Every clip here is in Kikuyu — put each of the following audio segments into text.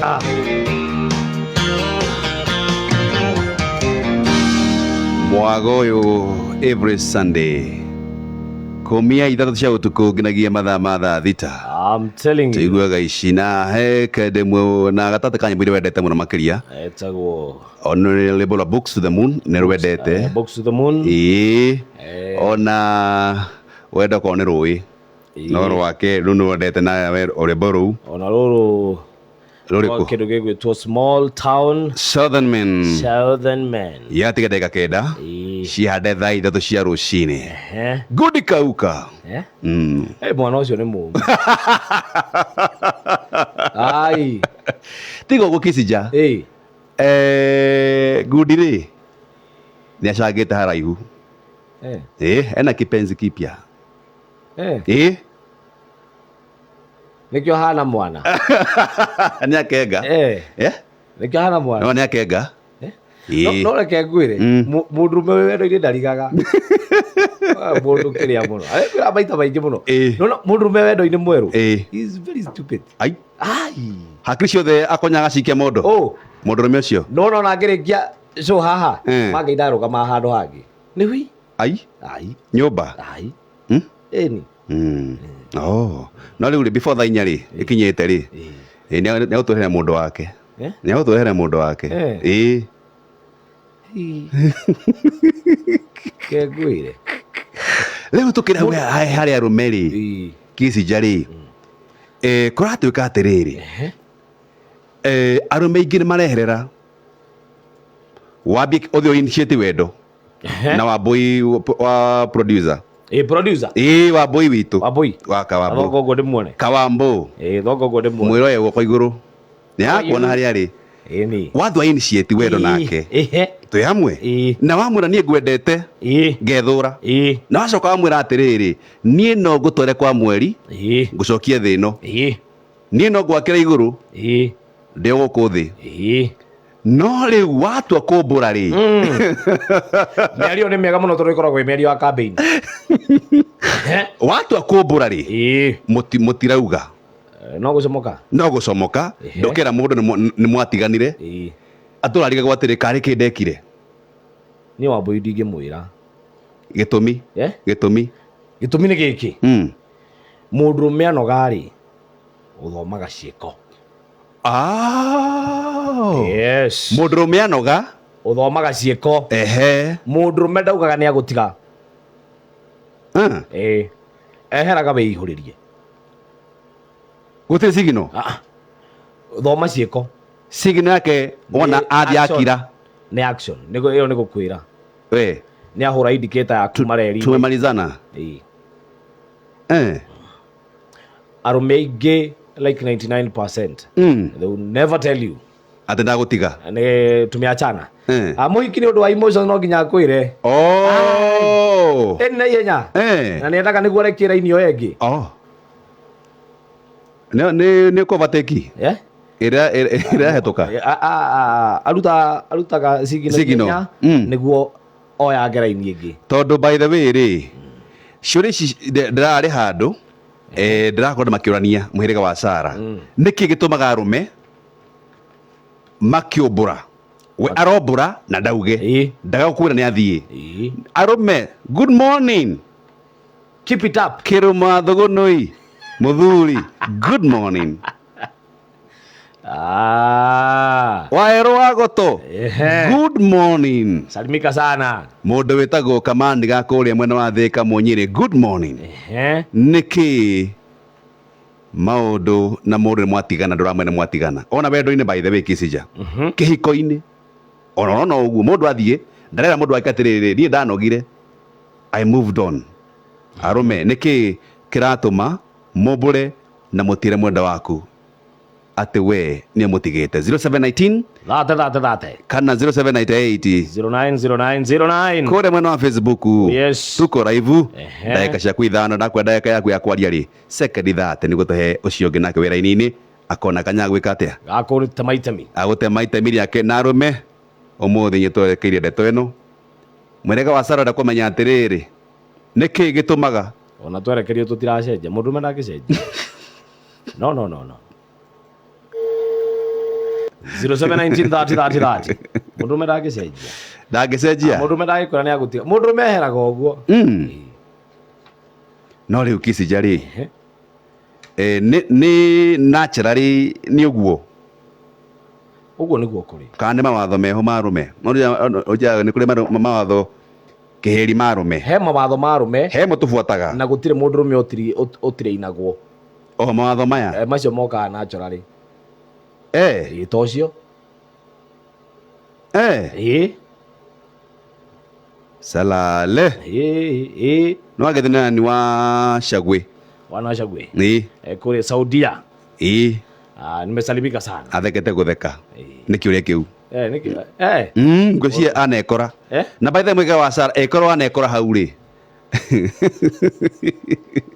Ah. Mwago ũyũ every Sunday kumia 3 cia ũtukũ nginagia mathaa ma thaa 6. I'm telling you. Tũiguaga ici na he kende mwe na gatagatĩ ka nyĩmbo iria wendete mũno makĩria. Etagwo Honorable Books to the Moon nĩ rwendete. Books to the Moon. Ĩĩ, ona wenda okorwo nĩ rũĩ no rwake rũu nĩ rwendete na rwĩmbo rũu. Ona rũrũ. Rũrĩkũ? Kĩndũ gĩgwĩtwo Small Town Southern Men. Southern Men. Yatiga ndagĩka 9 cihande thaa 3 cia rũcinĩ. Good kauka. Eh, mwana ũcio nĩ mũũmu. Ai. Tiga ũguo Kisinja. Eh, Gundi rĩ nĩ acangĩte haraihu. Ena kipenzi kipya. Nĩkĩo hana mwana. Nĩ akenga. Nĩkĩo hana mwana. No nĩ akenga. No reke ngwĩre, mũndũrũme wĩ wendo-inĩ ndarigaga. Mũndũ kĩrĩa mũno. Arekwĩra maita maingĩ mũno. No mũndũrũme wendo-inĩ mwerũ. He is very stupid. Ai. Ai. Hakiri ciothe akonyaga cikia mondo. Mũndũrũme ũcio. No no na ngĩrĩkia show haha. Mangĩ ndarũgama handũ hangĩ. Nĩ hui. Ai. Ai. Nyũmba. Ai. Ĩni. Oh. No rĩu rĩ before thaa 4 rĩ ĩkinyĩte rĩ. Nĩ agũtũrehere mũndũ wake. Nĩ agũtũrehere mũndũ wake. Ĩĩ. Ke ngwĩre. Rĩu tũkĩra hau harĩ arũme rĩ. Kisinja rĩ. Kũratuĩka atĩrĩrĩ. Arũme aingĩ nĩ mareherera. Wambie ũthiĩ initiate wendo. Na Wambui wa producer. Producer. Wambui witũ. Wambui. Wa Kawambũ. Thongo ũguo ndĩmuone. Kawambũ. Thongo ũguo ndĩmuone. Mwĩroe guoko igũrũ. Nĩ akuona harĩa arĩ. Ĩni. Wathua initiate wendo nake. Twĩ hamwe. Na wamwĩra niĩ ngwendete. Ngethũra. Na wacoka wamwĩra atĩrĩrĩ, niĩ no ngũtware kwa mweri. Ngũcokie thĩ ĩno. Niĩ no ngwakĩre igũrũ. Ndĩ o gũkũ thĩ. No rĩu watua kũmbũra rĩ. Mĩario nĩ mĩega mũno tondũ ĩkoragwo ĩ mĩario ya campaign. Watua kũmbũra rĩ. Mũtirauga. No gũcomoka. No gũcomoka. Ndũkĩra mũndũ nĩ mwatiganire. Atũrarigagwo atĩrĩ karĩ kĩ ndekire. Niĩ Wambui ndingĩmwĩra. Gĩtũmi. Gĩtũmi. Gĩtũmi nĩ gĩkĩ. Mũndũrũme anoga rĩ, ũthomaga ciĩko. Yes. Mũndũrũme anoga ũthomaga ciĩko. Mũndũrũme ndaugaga nĩ agũtiga. Eheraga wĩihũrĩrie. Gũtirĩ signal? Thoma ciĩko. Signal yake wona Nĩ athiĩ action. akira. Nĩ action. Nĩguo ĩyo nĩ gũkwĩra. We. Nĩ ahũra indicator ya kuma reri-inĩ. Tumemalizana. Arũme aingĩ like 99%. They will never tell you. Atĩ ndagũtiga. Nĩ tumeachana. Mũhiki nĩ ũndũ wa emotions no nginya akwĩre. Ĩni na ihenya. Na nĩ endaga nĩguo arekie raini ĩyo ĩngĩ. Nĩ kũ-overtake? Ĩrĩa ĩrahĩtũka. Arutaga signal Signal. ihenya nĩguo oyange raini ĩngĩ. Tondũ by the way rĩ, ciũria ici ndĩrarĩ handũ, ndĩrakorwo makĩũrania mũhĩrĩga wa Sara. Nĩkĩ gĩtũmaga arũme makĩũmbũra? We arombũra na ndauge. Ndagagũkwĩra nĩ athiĩ. Arũme, good morning. Keep it up. Kĩrũma thũgũnũi. Mũthuri, good morning. Waerũ wa goto. Good morning. Salimika sana. Mũndũ wĩtagwo Kamani ga kũrĩa mwena wa Thĩka Mũnyĩrĩ, good morning. Nĩkĩ maũndũ na mũndũ nĩ mwatigana ndũramwena mwatigana. Ona wendo-inĩ by the way Kisinja. Kĩhiko-inĩ. Ona ũrona ũguo mũndũ athiĩ ndarera mũndũ wake atĩrĩrĩ niĩ ndanogire. I moved on. Arũme nĩkĩ kĩratũma mũmbũre na mũtire mwenda waku atĩ we nĩ mũtigĩte 0719 thate thate thate kana 0798 090909 kũrĩa mwena wa Facebook. Yes. Tuko live. Ndagĩka ciaku 5 ndakwa ndagĩka yaku ya kwaria rĩ second thate nĩguo tũhe ũcio ũngĩ nake wĩra-inĩ akona kanya gwĩka atĩa gakũrutema itemi agũtema itemi rĩake na arũme ũmũthĩ inyuĩ twerekeirie ndeto ĩno mũhĩrĩga wa Sara kũmenya atĩrĩrĩ nĩkĩ gĩtũmaga ona twerekerio tũtiracenjia mũndũrũme ndangĩcenjia. No no no no. 0719 30 30 30. Mũndũrũme ndangĩcenjia. Ndangĩcenjia. Mũndũrũme ndangĩkwĩra nĩ agũtiga. Mũndũrũme eheraga ũguo. No rĩu Kissinger rĩ, nĩ naturally nĩ ũguo. Ũguo nĩguo kũrĩ. Kana nĩ mawatho meho ma arũme. No ũnjaga nĩ kũrĩ mawatho kĩhĩri ma arũme. He mawatho ma arũme. He mo tũbuataga. Na gũtirĩ mũndũrũme ũtirĩinagwo. Oho mawatho maya. Macio mokaga naturally. Ĩ to ũcio. Salale. Ĩ. No agethina ni wa Shagwe. Wana Shagwe. Ĩ. Kule Saudia. Ĩ. Nimesalimika sana. Athekete gutheka. Nĩ kĩũria kĩu. Nĩkĩ? Ngwĩciria anekora. Na by the way mwĩga wa Sara ekorwo anekora hau rĩ.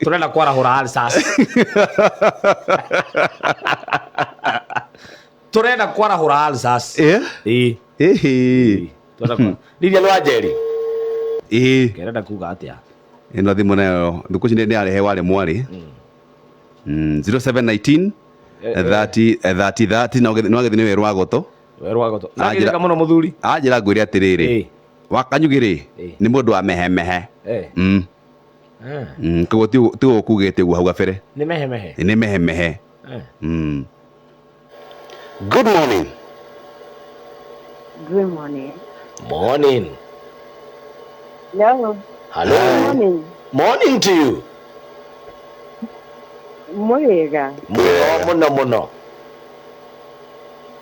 Turenda kwarahũra Alsas. Turenda kwarahũra Alsas. Ĩ. Ĩ. Turenda kwa. Lidia Lwanjeri. Kerenda kuga atĩa? Ĩno thimũ nayo thikũ ici nĩ arehe warĩ mwarĩ. 0719 30 30 30 no gĩthiĩ nĩ werũ wa goto. Werũ wa goto. Nagĩtheka mũno mũthuri. Anjĩra ngwĩre atĩrĩrĩ. Wakanyugĩ rĩ, nĩ mũndũ wa mehemehe. Koguo ti ũkugĩte ũguo hau gabere. Nĩ mehemehe. Nĩ mehemehe. Good morning. Good morning. Morning. Hello. Hello. Good morning. Morning to you. Mwega. Mũno mũno mũno.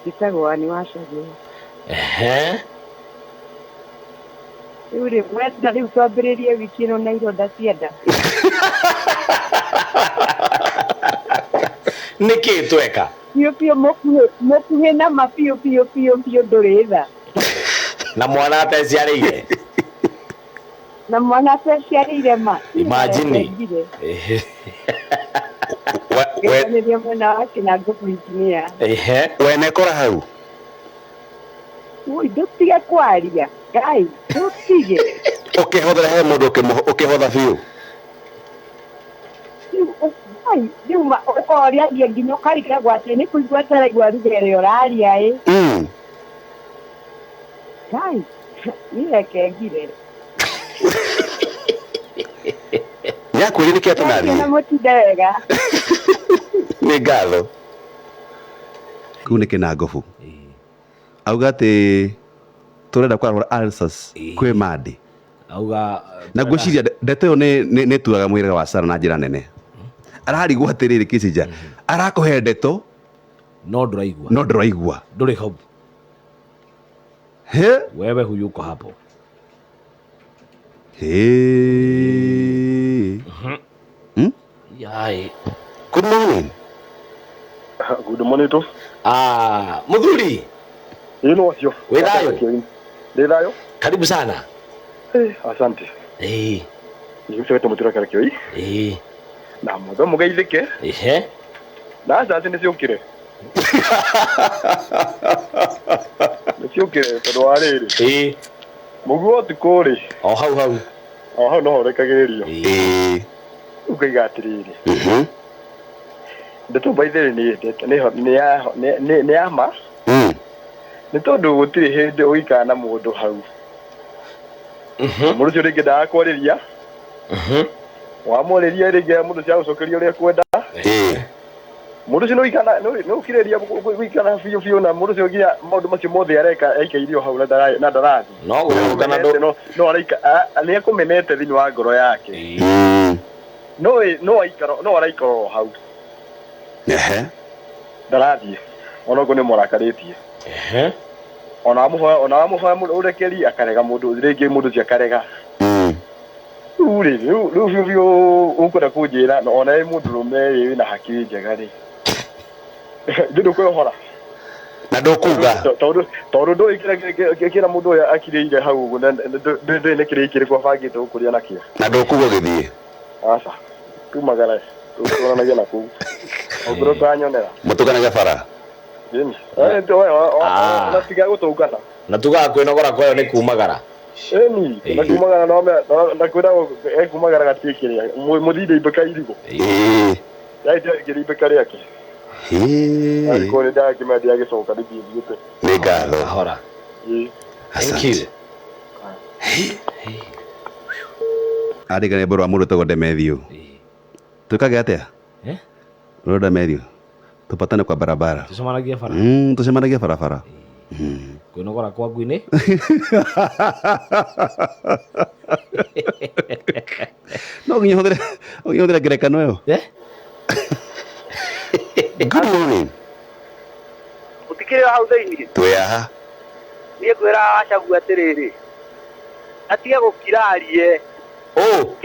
Njĩtagwo Ann Wacagĩ. Rĩu rĩ, mwenda rĩu twambĩrĩrie wiki ĩno na ironda cia nda. Nĩkĩ tweka? Biũ biũ mũkuhĩ na ma biũ biũ biũ biũ ndũrĩ tha. Na mwana ateciarĩire? Na mwana ateciarĩire ma. Imagine. Ngĩaranĩria mwena wake na ngũkũ engineer. Wenekora hau? Ui, ndũtige kwaria. Ngai, ndũtige. Ũkĩhũthĩra he mũndũ ũkĩhotha biũ? Ngai, rĩu ũkoria nginya ũkarigagwo atĩ nĩ kũigua ataraigua ruga ĩrĩa ũraria ĩ. Ngai, niĩ reke ngire. Nĩakwĩrire nĩkĩ atũnathiĩ? Na mũtinde wega. Nĩ ngatho. Kũu nĩ kĩnangobu. Auga atĩ tũrenda kwarahũra ulcers kwĩ Mandĩ. Auga na ngwĩciria ndeto ĩyo nĩ ĩtuaga mwĩrĩ wa Sara na njĩra nene. Ararigwo atĩrĩrĩ Kissinger, arakũhe ndeto no ndũraigua. No ndũraigua. Ndũrĩ hau. He? Wewe huyuko hapo. He. Yai. Good morning. Good morning to. Muthuri. Ino wacio. Wĩ thayũ? Ndĩ thayũ. Karibu sana. Asante. Nĩgũcoke mũtura kara kĩoi. Na mũtho mũgeithĩke. Na asante nĩ ciũkire. Nĩ ciũkire tondũ wa rĩrĩ. Mũguo ũtukũ rĩ. O hau hau. O hau no horekagĩrĩrio. Ũkaiga atĩrĩrĩ. Ndeto by the way nĩ ya ma. Nĩ tondũ gũtirĩ hĩndĩ ũgĩikara na mũndũ hau. Mũndũ ũcio rĩngĩ ndagakwarĩria. Wamwarĩria rĩngĩ mũndũ ũcio agũcokeria ũrĩa ekwenda. Mũndũ ũcio nĩ ũkirĩrĩria gũikara biũ biũ na mũndũ ũcio nginya maũndũ macio mothe areka aikaire o hau na ndarathiĩ. No gũkana no araika nĩ akũmenete thĩinĩ wa ngoro yake. No no araikara o hau. Ndarathiĩ ona okorwo nĩ mũrakarĩtie. Ona wamũhoya ũrekeri akarega mũndũ rĩngĩ mũndũ ũcio akarega. Rĩu rĩ, rĩu biũ biũ ũkwenda kũnjĩra ona ĩ mũndũrũme wĩna hakiri njega rĩ. Ndũkwĩhora. Na ndũkuga. Tondũ ndũĩ kĩrĩa mũndũ ũyũ akirĩire hau ũguo ndũĩ nĩ kĩrĩa kĩrĩkũ abangĩte gũkũrĩa nakĩo. Na ndũkuga ũgĩthiĩ. Aca. Tumagara. Tũranagia na kũu. Ũngĩrwo ũkanyonera. Mũtũnganagia bara. Na tiga gũtũngana. Na tugaga kwĩnogora kwayo nĩ kumagara. Ĩni, na kumagara no na kwĩragwo ekumagara gatirĩ kĩrĩa. Mũthinde imbĩka irigũ. Yaitĩa imbĩka rĩake. Arĩkorwo nĩ ndakĩmenya ndiagĩcoka nĩthiĩ thiĩte. Nĩ ngatho. Kahora. Ĩĩ. Thank you. Arĩga nĩ mbũrũ wa mũndũ wĩtagwo Demethiũ. Twĩkage atĩa? Eh? Ũrĩa Demethiũ. Tupatane kwa barabara. Tucemanagie bara. Tucemanagie barabara. Kwĩnogora kwa ngui-inĩ. No nginya hũthĩre, no nginya hũthĩre ngerekano ĩyo. Eh? Good morning. Ũtikĩrĩ o hau thĩinĩ. Twĩ haha. Niĩ ngwĩra Gachagua atĩrĩrĩ, atige gũkira arie. Oh.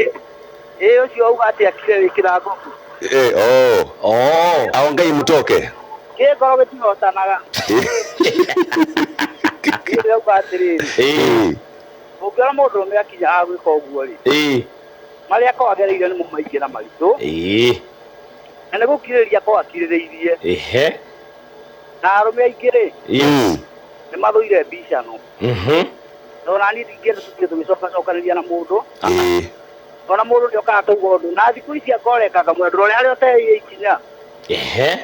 Ĩ ũcio auga atĩ akire wĩ kĩrangobu. Eh, oh. Oh. Aongai mtoke. Kĩngoro gĩtihotanaga. Niĩ ndĩrauga atĩrĩrĩ, Eh. ũngĩona mũndũrũme akinya ha gwĩka ũguo rĩ, Eh. marĩa akorwo agereire nĩmo maingĩ na maritũ, Eh. na nĩ gũkirĩrĩria akorwo akirĩrĩirie. Ehe. Na arũme aingĩ rĩ, Yes. nĩ mathũire mbicano. Mhm. Na ona niĩ ndingĩenda tũtige tũgĩcokacokanĩria na mũndũ. Eh. Ona mũndũ nĩ okaga akauga ũndũ, na thikũ ici akorekaga mwendwa ũrĩa harĩa ũteire ikinya. Ehe.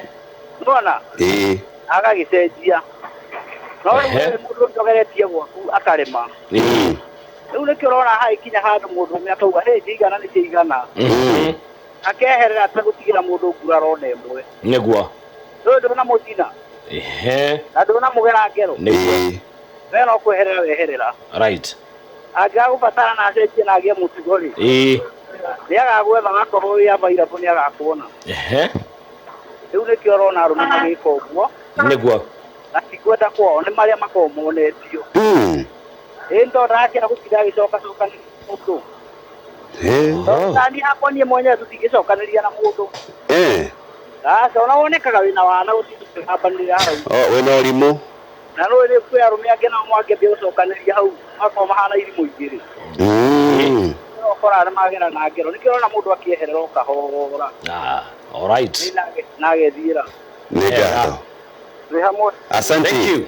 Nĩwona? Eh. Agagĩcenjia. No rĩu Ehe. we mũndũ ũcio ũgeretie gwaku akarema. Eh. Rĩu nĩkĩo ũrona hagĩkinya handũ mũndũ ũmwe akauga hĩ njiigana nĩ ciaigana. Mhm. Akeherera ategũtigĩra mũndũ nguraro ona ĩmwe. Nĩguo. Rĩu ndũnamũcina Ehe. na ndũnamũgera ngero. Nĩguo. Eh. We no kweherera weherera. Right. Angĩgagũbatara na acenjie na agĩe mũtugo rĩ, Eh. nĩagagwetha wakorwo wĩ available nĩagakuona. Ehe. Rĩu nĩkĩo ũrona arũme magĩka ũguo Nĩguo. na ti kwenda kwao nĩ marĩa makoragwo monetio. Ĩ nĩ tondũ ndakĩenda gũtinda agĩcokacokanĩria mũndũ. Eh. Oh. Na niĩ hakwa niĩ mwenyewe tũtingĩcokanĩria na mũndũ. Eh. Aca ona wonekaga wĩna wana gũtinda ũkĩhambanĩrĩra hau. Oh, wĩna ũrimũ. Na nĩũĩ rĩu kwĩ arũme angĩ nao mangĩambia gũcokanĩria hau makorwo mahana irimũ igĩrĩ. No ũkoraga nĩ magera na ngero. Nĩkĩo ũrona mũndũ akĩeherera o kahora. Ah, all right. Ĩ na agethiĩra. Nĩ ngatho. Twĩ hamwe. Asante. Thank you.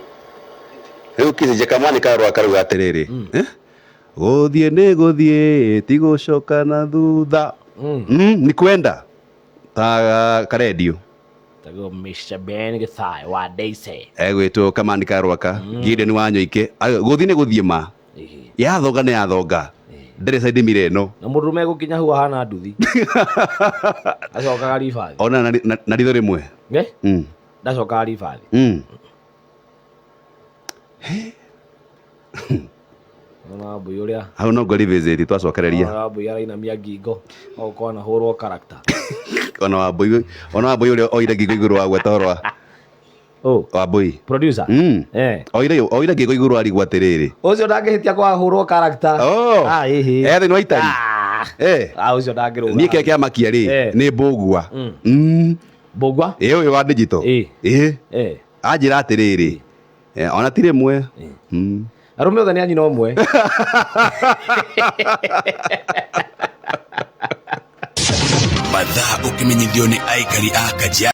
Rĩu kĩcunjĩ kamwani karũa karauga atĩrĩrĩ. Eh? Gũthiĩ nĩ gũthiĩ ti gũcoka na thutha. Ni kwenda ta karendio. Tago Mr. Ben Githai wa Daisy. Egwĩtwo kamani karwaka Gideon wa Nyoike. Gũthiĩ nĩ gũthiĩ ma. Yathonga nĩ yathonga. Ndĩrĩ side mire ĩno. Na mũndũrũme egũkinya hau ahana nduthi. Acokaga ribathi. Ona na ritho rĩmwe. Eh? Ndacokaga ribathi. Ona Wambui ũrĩa. Hau no ngori visit twacokereria. Ona Wambui arainamia ngingo. Okorwo anahũrwo character. Ona Wambui, ona Wambui ũrĩa oire ngingo igũrũ wa gweta ũhoro wa Oh. Wambui. Producer. Eh. Oire ngingo igũrũ arigwo atĩrĩrĩ. Ũcio ndangĩhĩtia kwa hũrwo character. Oh. Ah, ĩhĩ. Eh, thĩinĩ wa Italy. Ah. Eh. Ah, ũcio ndangĩrũga. Niĩ kĩrĩa kĩamakia rĩ Eh. nĩ Mbũgua. Mbũgua? Ĩ ũyũ wa digital. Ĩ. Ĩ. Eh. Anjĩra atĩrĩrĩ. Ona ti rĩmwe. Arũme othe nĩ a nyina ũmwe. Mathaa ũkĩmenyithio nĩ aikari a Kajiado.